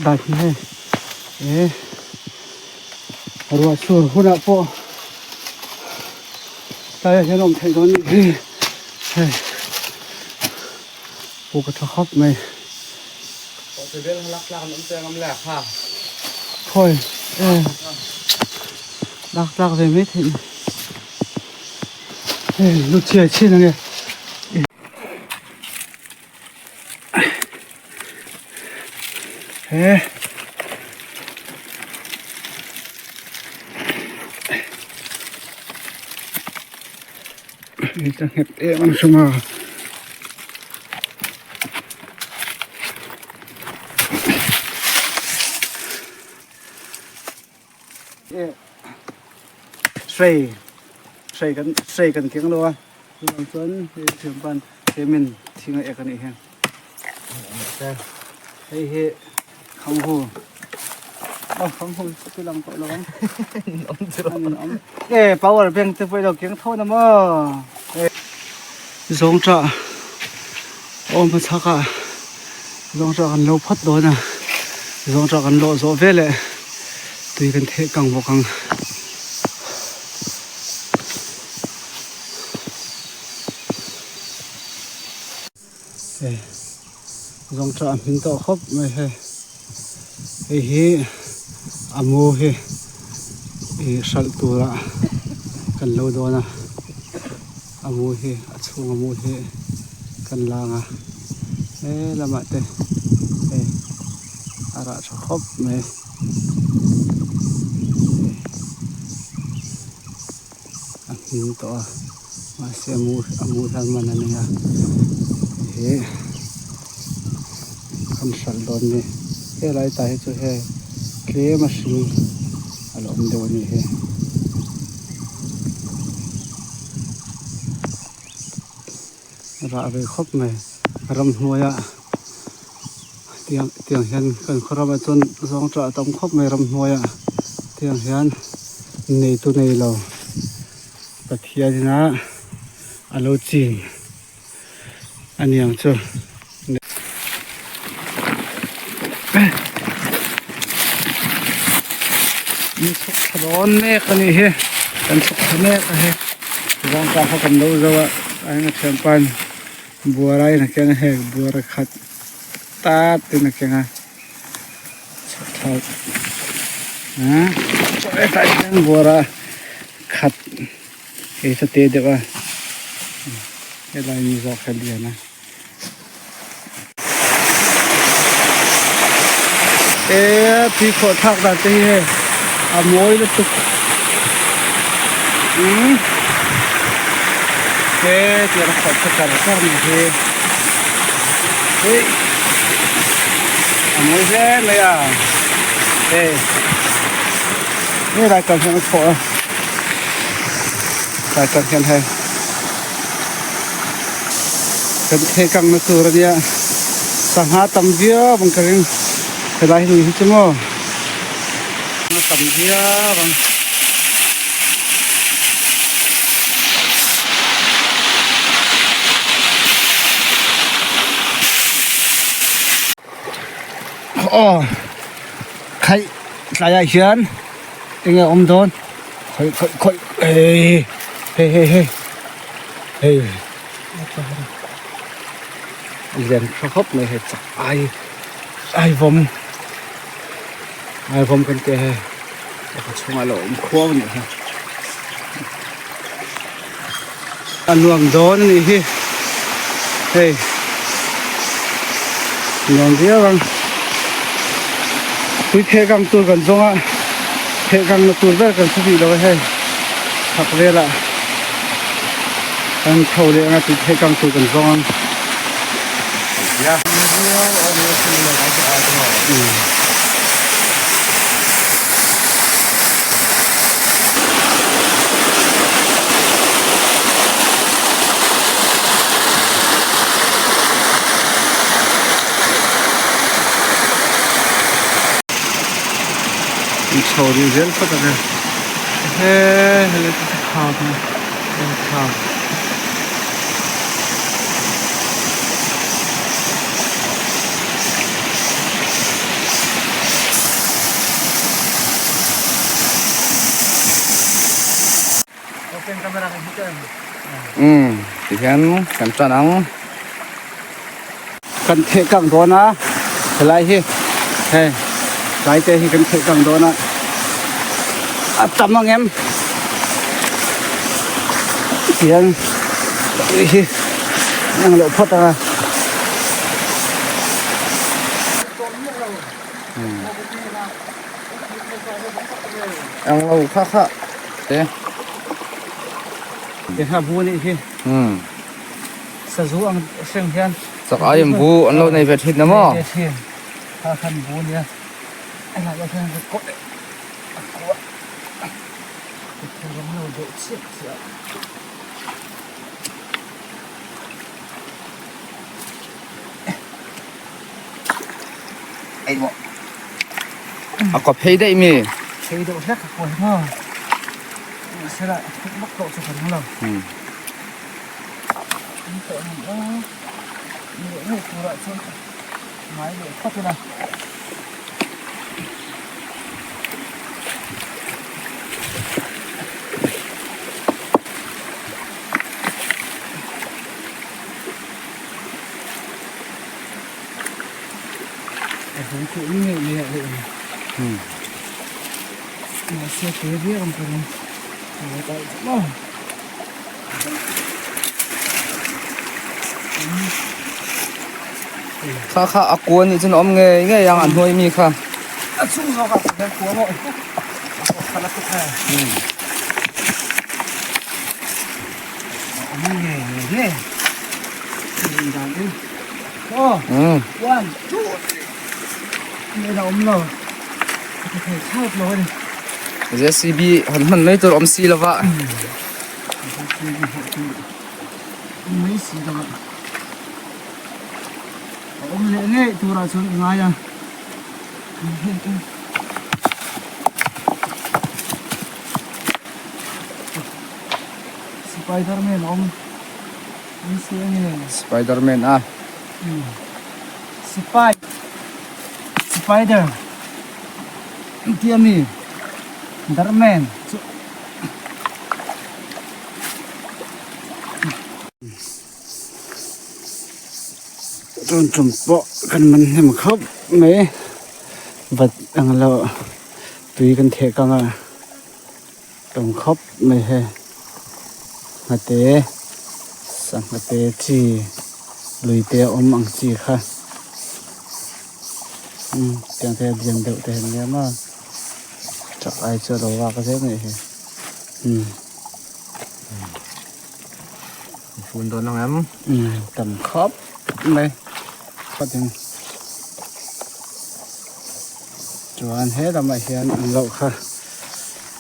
dan hi hei eh ruah sur hunah pawh tlaiah hian a awm theih dawn anih hi hei puk a tha khawp mai. Khawi e lak tlak ve mai theih ni hei lu chhiai chhin ange. He hei ka nghet em ang hrim a. Hrai hrai kan hrai kan keng lo a chuvang chuan hei thiampan cement thing a ek a nih hi hei hi khanghu aw khanghu chu ti lang tawh lo ang e power bank te pawh i lo keng tho na maw zawngṭah awm a chhak ah zawngṭah kan lo phawt dawn a zawngṭah kan lawh zawh veleh tui kan theh kang bawk ang. Hei zawngṭah a hmin tawh khawp mai hei hei hi a mu hi ih hralh tura kan lo dawn a a mu hi a chhung a mu hi kan lang a he lamah te hei a rah tha khawp mai a hmin tawh a mahse a mu a mu hian man a nei a ih kan hralh dawn ni helai tah hi chu hei tlem a hring a lo awm deuh a nih hi. Rah ve khawp mai ramhnuaia tiang tiang hian kan khaw ramah chuan zawng tah a tam khawp mai ramhnuaia tiang hian neitu nei lo Pathianina a lo chin a niang chu. Min chhuk thla dawn mek a nih hi kan chhuk thla mek a hei zawngtah kha kan lo zo a a eng a thianpa in buara in a keng a hei buara khat tat in a keng a chhuk thla ah hetah hian buara khat hei chu te deuh a helai ni zawk hi a lian a. E tui khawh thlak dan te hi hei a mawi lutuk umm he tiang a khawh kha char char mai hi hei a mawi hle mai a hei helai kal hian a khawh a tlai kal hian hei. Kan theh kangna tur a nia sangha tam viau ang ka ring helai lui hi chu maw sangha tam viau ang. Aw khaih tlaiah hian enge a awm dawn khawi khawi khawi hei hei hei hei hei lian tha khawp mai hei chak ai ai vawm ai vawm kan tia hei a chhungah lo awm khuau a nih hi a nuam dawn a nih hi hei nuam viau ang tui theh kang tur kan zawng a theh kang na tur ber kan hre bik lo a hei chhak velah kan chho leh anga tui theh kang tur kan zawng ang. Chho ding zel phawt ang e he helai te chu kham a kham. Umm tihian kan tan ang. Kan theh kang dawn a helai hi hei tlai te hi kan theh kang dawn a a tam ang em tihian tui hi an ang loh phawt ang a. Ang lo kha kha te. Kha bu anih hi. Umm. Sazu ang hreng hian. Chak ai an bu an lo nei ve thin na maw? Nei ve thin. Kha khan bu ania. A lah lah hian ka kawt a kuah. Ka thil rawng lo deuh chiah chiah. Ei maw. A kaw phei daih mi. Phei deuh hlek a kaw hi maw. Mahsela a thuk vak tawh chu ka ring lo. An tawh ang a, leh ngei turah chuan ngai leh phawt ila. A hung theih ngei mai ah leh ni. Mahse te viau ang ka ring. Ngai ta chu maw. Kha kha a kua nih chuan a awm ngei ngei ang a hnuai mi kha. A chung zawk ah hian kua maw a kawt kha la tuk e. A awm ngei ngei. Rin dan in. Aw. One two three. Nen a awm lo. Ka thei thlawt lo a ni. JCB han hman mai tur awm si lova. JCB hawh chu awm mai si lova. A awm leh ngei turah chuan i ngai a. Spiderman a awm. Spiderman a. Sipai Spider tih a mi Darman chu Tun tum pawh kan man hnem khawp mai vat ang lo tui kan theh kang a. Tam khawp mai hei nghate sangha te chi lui te a awm ang chi kha umm tiang te lian deuh te an nia maw chak ai chu a lo vak zel mai hei umm. Fun dawn ang em? Umm tam khawp mai